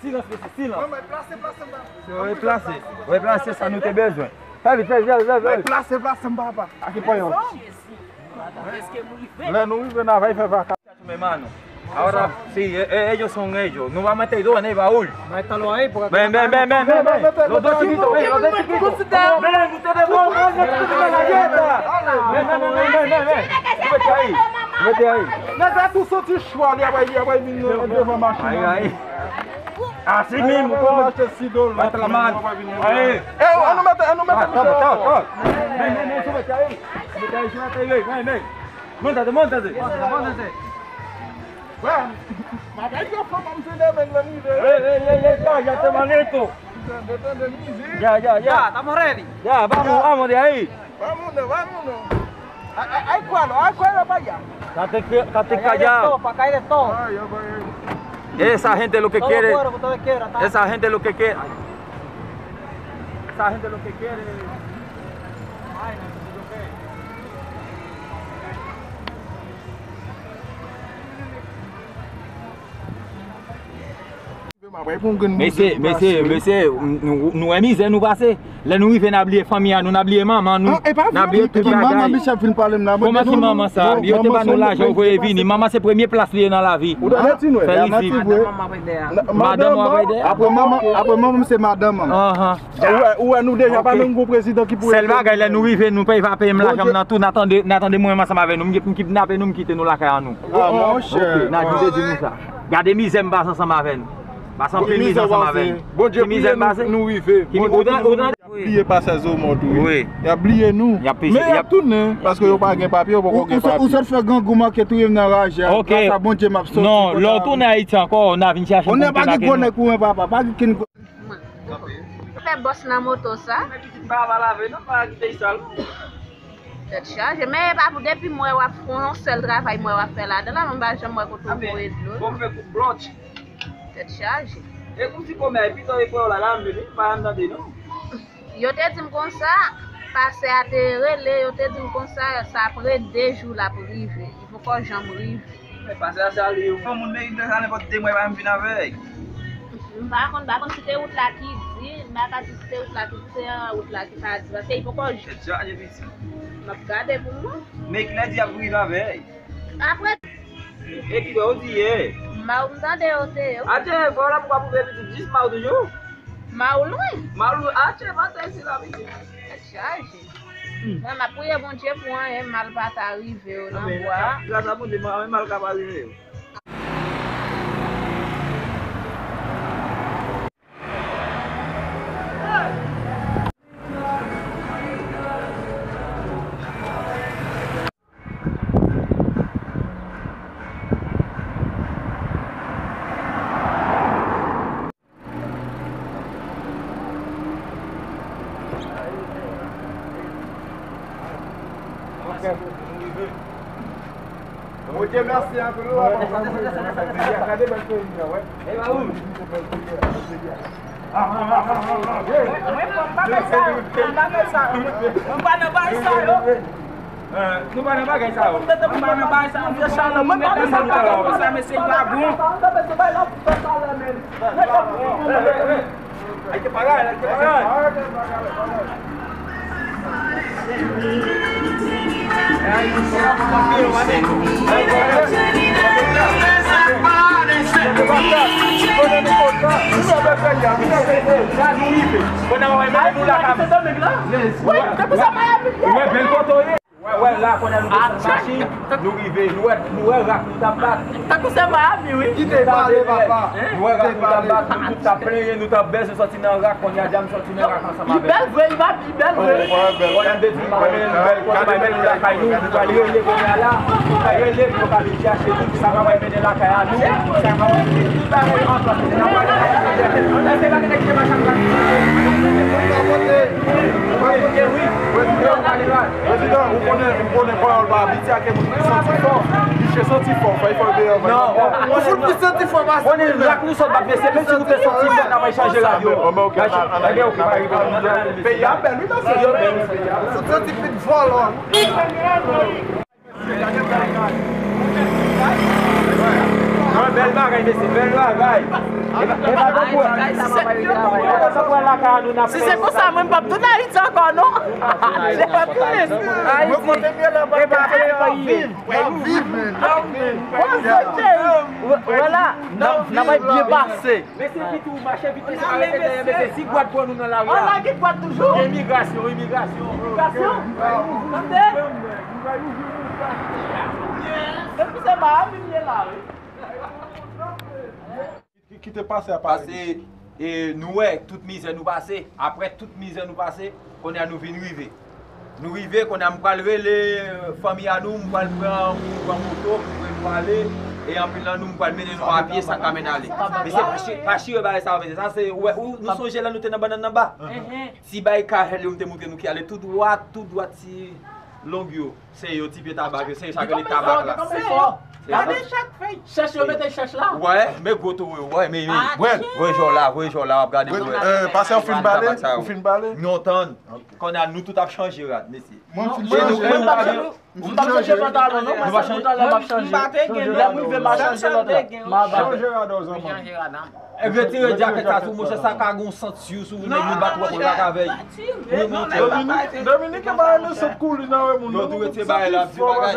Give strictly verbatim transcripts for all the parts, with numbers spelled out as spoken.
Silans, mesye, silans. Yo replase. Replase sa nou te bezwen. Fè vit, fè vit, fè vit, fè vit. Plase, plase m, papa. Ak panyo. Lè nou rive nan avay fè vaka. Hermano, ahora sí, eh, eh, ellos son ellos. No va a meter dos en el baúl. Métalo ahí, porque aquí no cabemos. Ven, ven, ven, ven, ven, ven. Los dos chiquitos, ven, los dos chiquitos. Ven, ustedes dos, ven, ven, ven, ven, ven. Ven, ven, ven, ven, ven, ven. Súbete ahí, súbete ahí. Nèg la tou soti chwa li, apre li, apre li vin devan machin nan. Ay, ay. Así mismo, con la mano. Ahí. Eh, ann nou mete, ann nou mete misye. Ven, ven, ven, súbete ahí. Súbete ahí, súbete ahí, ven, ven, ven. Montate, montate. Montate, montate. Bagay yo fò pa m tande men lè m rive. Ey, ey, ey, ey, ya, ya te malito. Tande, tande mizik. Ya, ya, ya. Ya, estamos ready. Ya, vamos, vamos de ahí. Vámonos, vámonos. Ay, ay, ay, cualo, ay, cualo para allá. Kate, kate callado. Para caer de todo. Ay, ay, ay. Esa gente lo que quiere. Todo cuero que todo quiera, está. Esa gente lo que quiere. Esa gente lo que quiere. Mesye, mesye, mesye, nou, nou wè mizè nou pase. Lè nou rive, n a bliye fanmi an nou, n a bliye manman nou, n a bliye tout bagay. Kòman ki manman sa? Yo te ba nou lajan, yo voye vini. Manman se premye plas li ye nan lavi. Fè li viv. Madanm ou ap rete a. Apre manman, apre manman m se madanm an. Ou wè, ou wè nou deja pa menm gon prezidan ki pou. Sèl bagay, lè nou rive, nou pa va peye m lajan m nan tou, n a tande, n a tande mwen menm ansanm avè nou, m gen pou m kidnape nou, m kite nou lakay an nou. Ah, monchè. N a di te di nou sa. Gade mizè m pase ansanm avè nou. Pase anpil mizè ansanm avè nou. Bondye priye nou, nou rive. Bondye priye nou. Bliye pase zo mò tou. Wi. Y ap bliye nou. Men y ap tounen, paske yo pa gen papye, yo poko gen papye. Ou sot fè grangou manke touye m nan raje a. Gras a Bondye, m ap soti. Non, lè w tounen Ayiti ankò, n a vin chache nou. Ou pa gen gwo nèg pou mwen, papa. Pa gen Mwen. Fè bòs nan moto sa. Men pitit m pa va lave non, pa kite l sal. Tèt chaje. Men e pa pou depi m wè w ap fè yon sèl travay m wè w ap fè ladan la, mwen m pa janm wè kote w voye dlo. Bon, fè kout blòch. Tèt chaje. E kòmsi kòmè, epi tande kwè w la, la m vini, m pa janm tande non. Yo te di m konsa, pastè a te rele, yo te di m konsa, sa apre de jou l ap rive. Li poko janm rive. Men pastè a se al li, yon moun merite sa, nenpòt de mwa, pa m vin avè l. M pa konn, m pa konn si se wout la ki di, m pa ka di si se wout la ki di, se wout la ki pa di, paske li poko. Tèt chaje, pitit. M ap gade pou mwen. Men kilè di ap rive avè l? Apre. E kilè w di ye? Maw m tande yo te yo. Atè, fò la pou ka pwouve pitit, jis maw toujou. Maw lwen. Maw lwen, atè, maten si la pitit. Tèt chaje. Mwen, m ap priye Bondye pou anyen mal pa ta rive yo nan bwa a. Gras a Bondye, anyen mal ka pa rive yo. Bondye mèsi anpil wi. Gade bèl peyi a, wè. Mwen pa nan bagay sa yo. Mwen pa nan bagay sa yo. Eh, nou pa nan bagay sa yo. Mwen pa nan bagay sa yo. Vye chalè, mwen pa nan bagay sa yo. Konsa, mesye, li pa bon. Ay, te bagay, ay, te bagay. Ou wè bèl kote w ye. Wè, wè, la, kounye a nou desann machin, nou rive, nou wè, nou wè rak nou t ap bat. Tankou se Miami, wi. Kite pale, papa. Nou wè rak nou t ap bat, nou tout t ap plenyen, nou t ap bezwen sòti nan rak, kounye a, dja m sòti nan rak ansanm avè nou. Li bèl vre, li pa, li bèl vre. Kounye a, m te di, m pa mennen nou bèl kote, m pa mennen nou lakay nou, nou pral rele kounye a la, nou pral rele pou yo ka vin chache nou, sa pa pral mennen lakay a nou, sa pa pral mennen tout bagay an plas. Prezidan, ou konnen, ou konnen pawòl pa abitye ake moun ki santi fò. Misye santi fò, fò, fò deyò. Non. Ou fout plis santi fò pase mwen menm. Rak nou sot bat, mesye, menm si nou te santi fò, n ap chanje radyo. Peyi a bèl, wi, mesye. Yo bèl, wi, peyi a. Ou fout santi pit vòlò. Mwen, bèl bagay, mesye, bèl bagay. Si se konsa, mwen, m p ap tounen Ayiti ankò, non. Se pa tounen. Ayiti. E pa tounen. Wala, n ap byen pase. Mesye ki tou mache vit, mesye pa rete dèyè, mesye si gwad pran nou nan lari a. An lage gwad toujou. Gen imigrasyon, imigrasyon. Imigrasyon? Tande? Depi se ba a, m ye la, wi. Ki, ki te pase a pale de sa? Pase, e, nou wè tout mizè nou pase. Apre tout mizè nou pase, kounye a nou vin rive. Nou rive, kounye a m pral rele, e, fanmi a nou, m pral pran, m pran moto, m pran nou ale, e anpil nan nou, m pral mennen nou a pye, sa ka mennen ale. Mesye, pa chi-, pa chire bagay sa yo, mesye. Sa se, ou wè, ou, nou sonje lè nou te nan bannann nan ba? Ti bagay kajèl yo, m te montre nou ki ale tou dwat, tou dwat ti long yo. Se yo, ti pye tabak yo, se yo sa k rele tabak la. Gade chak fèy chèch yo mete chèch la. Wè, men gwo towo yo, wè, men, men, voye jò la, voye jò la, w ap gade pou wè. Pastè, ou fin pale? Ou fin pale? Non, tann. Kounye a, nou tout ap chanje rad, mesye. Mwen, m fin chanje. M p ap chanje pantalon, non, mwen se pantalon m ap chanje. Lè m rive, m a chanje lòt la. M a ba. Chanje rad ou, zanmi. Retire djakèt sa sou, monchè, sa ka gon sant sou, sou ou, nèg, nou bat wòt wòt avè l. Wi, monchè. Dominiken pa renmen sant kouli nan we moun. Yo tou retire bagay la, di bagay.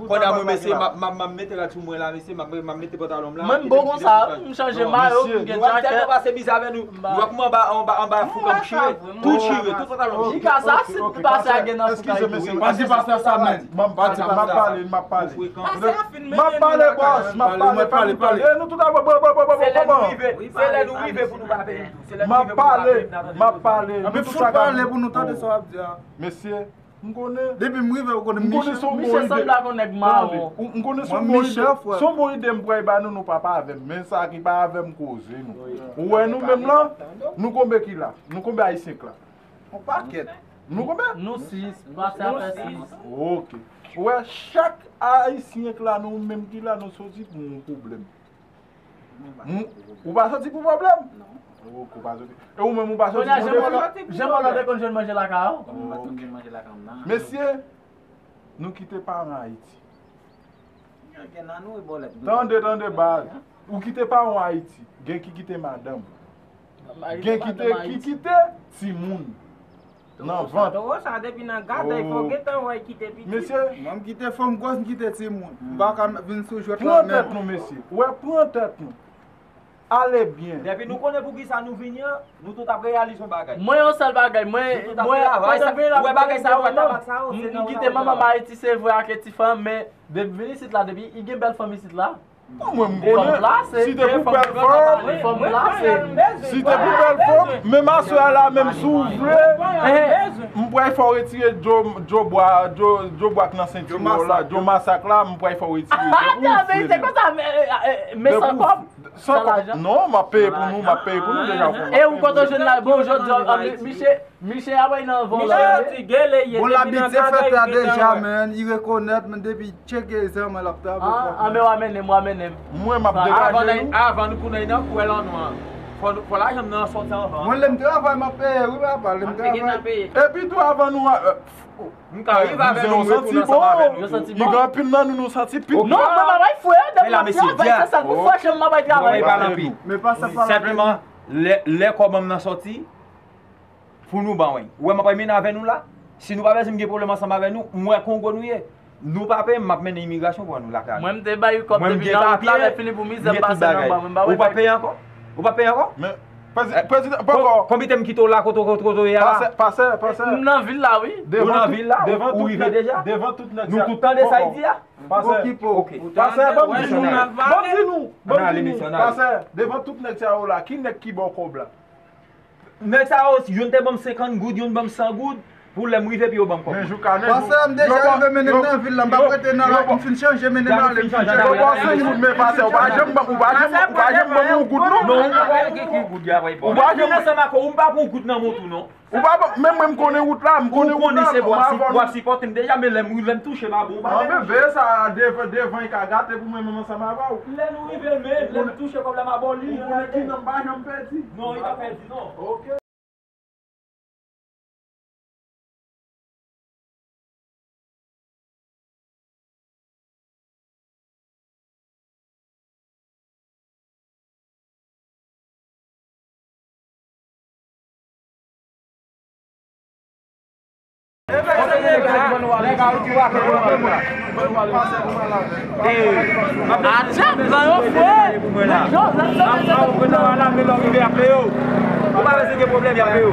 Kounye a mwen, mesye, m ap, m ap, m ap mete rad sou mwen la, mesye, m ap, m ap mete pantalon m la. Mwen, m bon konsa, m chanje mayo, m gen djakèt. Pase bizè avè nou. Ou wè kòman anba, anba, anba fouk an chire. Tout chire, tout pantalon chire. Chika sa, si pase a gen nan fouk an chire. Pa di pastè sa, men. M ap pale, m ap pale, m ap pale. M ap pale, bòs, m ap pale, pa vin pale. E nou tout ap, bò, bò, bò, bò, bò, kòman? Se lè nou rive pou nou pa peye tou. Se lè nou rive pou nou pa peye tou. M ap pale, m ap pale. Anpi fout pale pou nou tande sa w ap di a. Mesye, m konnen. Depi m rive, ou konnen m konnen se yon bon ide. Misye sanble ak yon nèg mawon. M konnen se yon bon ide. Se yon bon ide m pral ba nou, nou pa pa avè m. Men sa ki pa avè m koze nou. Ou wè nou menm lan, nou konbe ki la? Nou konbe Ayisyen k la? Yon pakèt. Nou konbyen? Nou sis, pastè a fè sis. Ok. Ou wè, chak Ayisyen k la, nou menm ki la, nou soti pou yon pwoblèm. Ou pa soti pou pwoblèm? Non. Ok, ou pa soti. E ou menm, ou pa soti pou pwoblèm? Kounye a, jan mwen te konn jwenn manje lakay ou? Mesye, nou kite paran Ayiti. Tande, tande, baz. Ou kite paran Ayiti, gen ki kite madanm. Gen ki te, ki kite timoun nan vant. Sa depi nan gade, fò gentan wè kite pitit. Mesye. Mwen, m kite fanm gwòs, m kite timoun. M pa ka vin sou jwèt la menm. Pran tèt nou, mesye. Ou wè, pran tèt nou. Ale byen. Depi nou konnen poukisa nou vini an, nou tout ap reyalize yon bagay. Mwen, yon sèl bagay, mwen, mwen, mwen, m kite manman m Ayiti, se vre, ak ti fanm, men depi vin isit la, depi i gen bèl fanm isit la, Mwen, m konnen, si te pou bèl fanm, si te pou bèl fanm, menm aswè a la, menm si w vle, m pral fè w retire djo, djo bwa, djo, djo bwa k nan senti w la, djo masak la, m pral fè w retire. Depi w vle. San kòb? San kòb. Non, m ap peye pou nou, m ap peye pou nou deja. E ou kote w jwenn la? Bon, jodi a, misye, Miche a bay nan van la. Miche fatige, li ye. Bon, depi nan labitye fèt la deja, man. Li rekonèt, men depi tcheke zam, l ap travay. Ah, ah, men w a mennen m, w a mennen m. Mwen, m ap degaje nou. Avan nou pou n al nan kwè lan nou an. Fò, fò lajan m nan sòti anvan. Mwen, lè m travay, m ap peye, wi, papa, lè m travay. Epi tou, avan nou, euh, m ka rive avè nou, m retounen ansanm avè nou. Yo santi bon. Gen anpil nan nou, nou santi pit. Non, mwen pa bay fwe, depi m ap travay, se sèl pou fwa jan m pa bay travay. Men pa sa, pa la. Senpleman, lè, lè kòb nan sòti, pou nou ban, wi. Ou wè m ap mennen avè nou la? Si nou pa bezwen m gen pwoblèm ansanm avè nou, m wè Kongo nou ye. Nou pa peye m, m ap mennen imigrasyon pou nou lakay. Mwen, m te bay kòb depi nan wout la, lè fini pou mizè m pase nan ban, mwen pa wè. Ou pa peye ankò? Ou pa peye ankò? Men, prezidan, prezidan, poko. Konbite m kite w la, kote, kote, kote w ye la? Pastè, pastè, pastè. M nan vil la, wi. Ou nan vil la? Ou rive deja? Devan tout nèg, devan tout nèg sa. Nou tout tande sa y di a? Pastè, pastè, ban m di nou, ban m di nou, pastè, devan tout nèg sa yo la, ki nèg ki ba w kòb la? Nèg sa yo, youn te ban m senkant goud, youn ban m san goud, pou lè m rive, pi yo ban m kòb. Men jouka nèg yo. Pastè, m deja rive mennen m nan vil la, m p ap rete nan la, m fin chanje, mennen m ale, m fin chanje. Yo ba w senk goud, men pastè, ou pa janm ban, ou pa janm, ou pa janm ban m yon goud, non. Non, ou pa wè ki, ki goud y ap bay. Ou pa janm ansanm ak ou, m pa pran goud nan men w tou, non. Ou pa ban, men mwen, m konnen wout la, m konnen wout la, m avè w. Ou konnen se bò ap sipòte m deja, men lè m, lè m touche, m a bon bagay. Anben, veye sa, devan, devan, e ka gate pou mwen menm ansanm avè w. Lè nou rive, men lè m touche kòb la, m a ba w li. Ou konnen ki non m pa janm pèdi. Non, li pa pèdi, non. Ok. Nèg Ayiti, w a fè yo anpil mwen. Atè, m zan yo fre. Pou mwen la. Ap, ap, mwen nan la, men lè w rive, apre yo. Ou pa bezwen gen pwoblèm, y ap yo.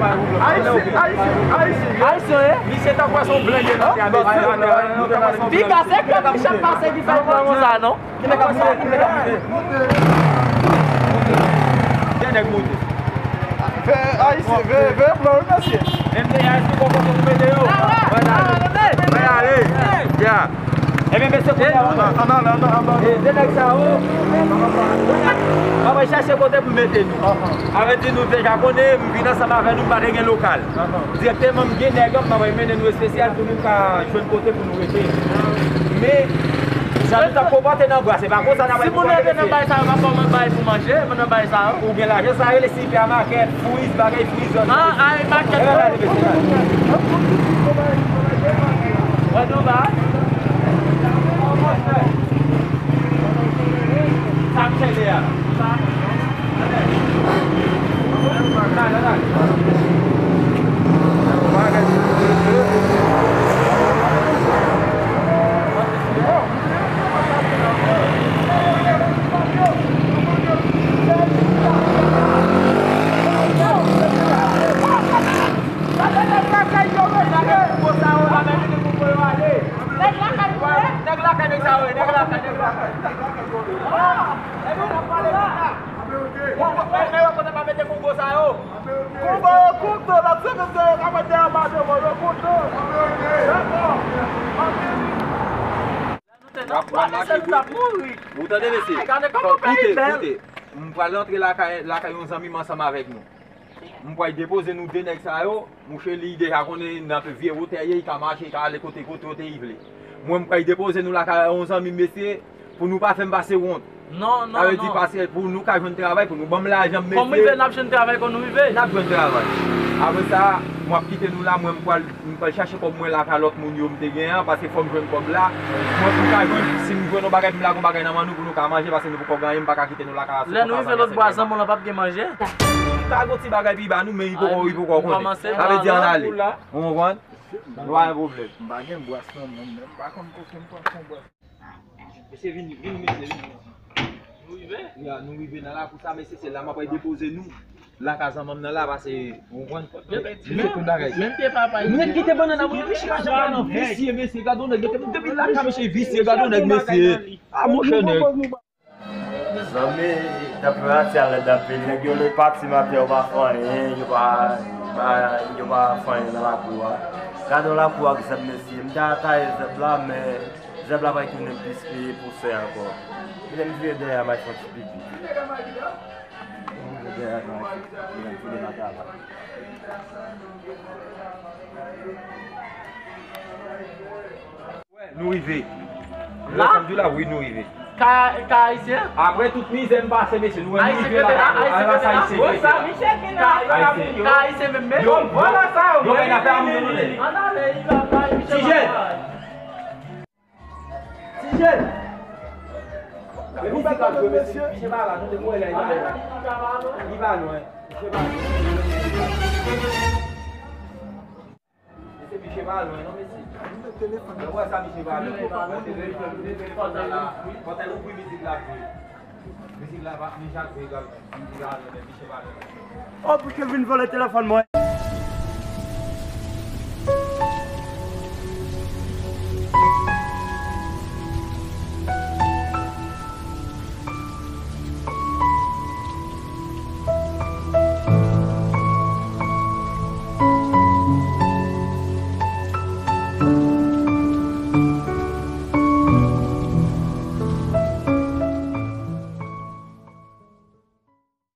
Ayisyen, Ayisyen, Ayisyen. Ayisyen, wi. Misye t ap wè se yon blende nan tè a, mesye. Piga se ke Michel pase ki fè l pran sa, non? Ki nèg ap moute? Ki nèg ap moute? Veye Ayisyen, veye, veye blan, wi, mesye. Menm te Ayisyen, kòkòt pou mete yo. Mwen ale. Mwen ale. Ya. Ebyen, mesye, kounye a, ann ale, ann ale, ann ale. E de nèg sa yo, mwen chèche kote pou mete nou. Sa vle di, nou deja konnen, m vin ansanm avè nou, m pa te gen lokal. Direkteman, m gen nèg an, m ap mennen nou espesyal pou nou ka jwenn kote pou nou rete. Men, jan nou t ap konpòte nan bwa, se pa konsa n ap konpòte, mesye. Si moun rete nan bay sa yo, pa kòman bay pou manje, men nan bay sa yo. Ou gen lajan, sa rele sipèmakèt, fwiz, bagay fwiz, zòn. Ah, ay, makèt. Gade, mesye, gade. Wè, nou ba. Sa m chèche a. Nèg lakay, nèg lakay, nèg lakay. Epi w ap pale konsa. Bon, men yo konnen pa mete kongo sa yo. Kongo yo kontan, l ap sèvi de yo ka mete anba devan yo kontan. Dakò. Anpil. W ap, w ap mache pou ou tande, mesye. Gade kòman peyi bèl. Koute, koute. M pral antre lakay, lakay yon zanmi m ansanm avèk nou. M pral depoze nou de nèg sa yo. Mouche, li deja konnen nan vye wotè ye, li ka mache, li ka ale kote, kote, kote li vle. Mwen, m pral depoze nou lakay yon zanmi, mesye, pou nou pa fè m pase wont. Non, non, non. Sa vle di, paske pou nou ka jwenn travay, pou nou ban m lajan m, mesye. Kòm rive, n ap jwenn travay, kòm nou rive. N ap jwenn travay. Apre sa, m ap kite nou la, mwen, m pral, m pral chache kòb mwen lakay lòt moun yo m te gen an, paske fò m jwenn kòb la. Mwen, pou m ka jwenn, si m jwenn yon bagay, pou m lage yon bagay nan men nou, pou nou ka manje, paske nou poko genyen, m pa ka kite nou lakay la. Lè nou rive lòt bwa, zanmi w lan p ap gen manje. M ka gon ti bagay pi ba nou, men li poko, li poko konnen. Sa vle di ann ale. Ou konprann? Nou pa gen pwoblèm. M pa gen bwas nan men m, men m pa konn kote m pral pran bwas. Mesye, vini, vini, mesye, vini. Nou rive? Ya, nou rive nan lakou sa, mesye, se la m ap depoze nou. Lakay zanmi m nan la, paske, ou konprann? Men, men, men, men, kite bannann nan, mesye, pa janm nan visye, mesye, gade yon nèg, depi lakay misye visye, gade yon nèg, mesye. A, monchè, nèg. Zanmi, tanperatura alèd anpil. Nèg yo lè pati maten, yo pa fè anyen, yo pa, pa, yo pa fè anyen nan lakou a. Gade yon lakou ak zèb, mesye. M ta taye zèb la, men zèb la pral tounen plis pi pousè ankò. Lè m vire dèyè a, m al fè yon ti pipi. M vire dèyè a, m al fè yon ti pipi. Wè, nou rive. La? Sa m di w la, wi, nou rive. Ka, ka ayisyen? Apre tout mizè m pase, mesye, nou wè nou rive la, ka ayisyen ki te la. Ayisyen ki te la. Ka ayisyen menm menm? Yo, yo, yo, yo, ann ale, li pa bay misye. Ti jèn! Ti jèn! Men mizik ap jwe, mesye, misye pa la, nou te kwè la, li pa la. Li pa lwen, misye pa lwen. Mesye, misye pa lwen non, mesye. Mwen wè sa, misye pa lwen. Mwen te leve, mwen te leve telefòn nan la. Pandan l ouvri mizik la ap jwe. Mizik la pa, li ja jwe egal. Mizik la, men misye pa lwen. Oh, pou Kevin vòlè telefòn mwen.